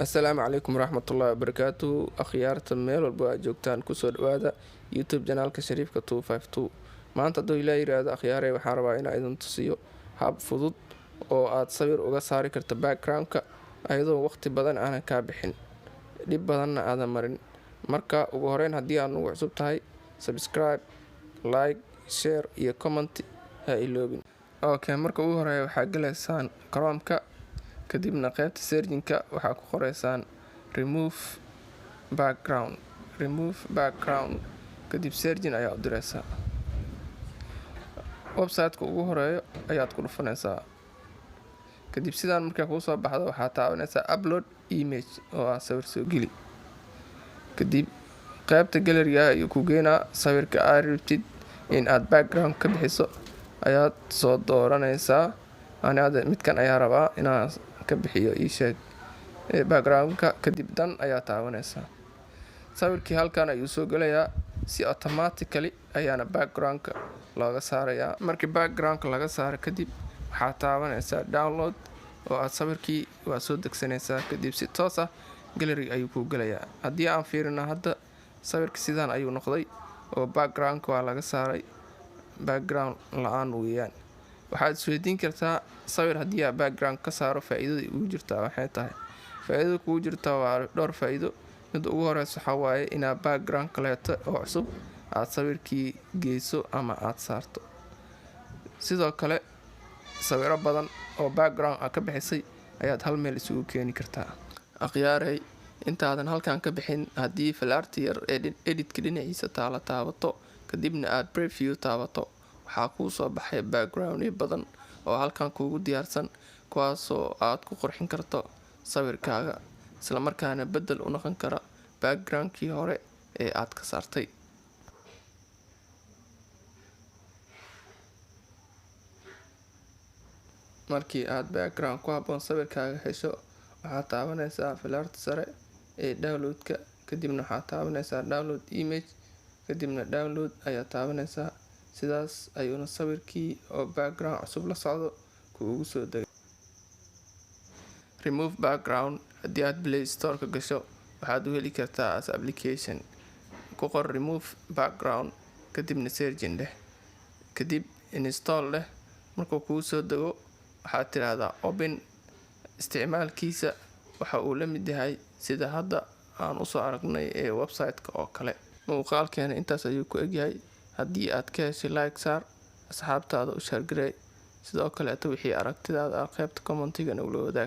Assalaamu calaykum waraxmatullaahi wabarakaatu. Akhyaarta meel walba aad joogtaan, kusoo dhawaada YouTube channelka Shariifka 252. Maanta hadduu Ilaa yiraahdo, akhyaarey, waxaan rabaa inaan idin tusiyo hab fudud oo aad sawir uga saari karto background-ka, ayadoo waqti badan aanan kaa bixin, dhib badanna aadan marin. Marka ugu horeyn, haddii aad nagu cusub tahay, subscribe, like, share iyo comment ha iloobin. Okay, marka ugu horeeya waxaa galaysaan Chrome-ka, kadibna qaybta searching-ka waxaa ku qoreysaan "remove background", "remove background". Kadib searching ayaa u direysaa. Website-ka ugu horeeyo ayaad ku dhufanaysaa. Kadib sidaan markaa kuu soo baxdo, waxaa taabanaysaa "upload image", oo ah sawir soo geli. Kadib qaybta gallery-ga ayuu ku geenaa. Sawirka aad rabtid in aad background ka bixiso ayaad soo dooranaysaa. Ani hadda midkan ayaa rabaa inaan ka bixiyo, ii sheeg, background-ka. Kadib done ayaa taabanaysaa. Sawirkii halkan ayuu soo gelayaa, si automatically ayaana background-ka looga saarayaa. Markii background-ka laga saaro kadib, waxaa taabanaysaa download, oo aad sawirkii waa soo degsanaysaa. Kadib si toos ah gallery ayuu kuu gelayaa. Haddii aan fiirino hadda, sawirka sidaan ayuu noqday, oo background-ka waa laga saaray, background la-aan weeyaan. Waxaad isweydiin kartaa, sawir haddii aa background ka saaro, faa-iidada ugu jirtaa waxay tahay? Faa-iidada kugu jirtaa waa dhowr faa-iido. Midda ugu horeysa waxaa waaye inaad background kaleeto oo cusub aad sawirkii geyso ama aad saarto. Sidoo kale, sawiro badan oo background aad ka bixisay ayaad hal meel isugu keeni kartaa. Akhyaarey, intaadan halkan ka bixin, haddii falaarta yar ee editka dhinaciisa taala taabato, kadibna aad preview taabato, waxaa kuu soo baxay backgroundyo badan oo halkan kuugu diyaarsan, kuwaasoo aad ku qurxin karto sawirkaaga, islamarkaana bedel u noqon kara background-kii hore ee aad ka saartay. Markii aad background ku habboon sawirkaaga hesho, waxaad taabanaysaa falaarta sare ee download-ka, kadibna waxaad taabanaysaa download image, kadibna download ayaad taabanaysaa. Sidaas ayuuna sawirkii oo background cusub la socdo kuugu soo degay. Remove background haddii aad Play Store ka gasho, waxaad u heli kartaa as application. Ku qor "remove background", kadibna searching dheh, kadib install dheh. Markuu kuu soo dego, waxaad tiraahdaa open. Isticmaalkiisa waxa uu la mid yahay sida hadda aan usoo aragnay ee website-ka oo kale. Muuqaalkeena intaas ayuu ku egyahay. Haddii aad ka heshay, like saar, asxaabtaada u share garee. Sidoo kaleeto, wixii aragtidaada ah qaybta commentiga nagula wadaag.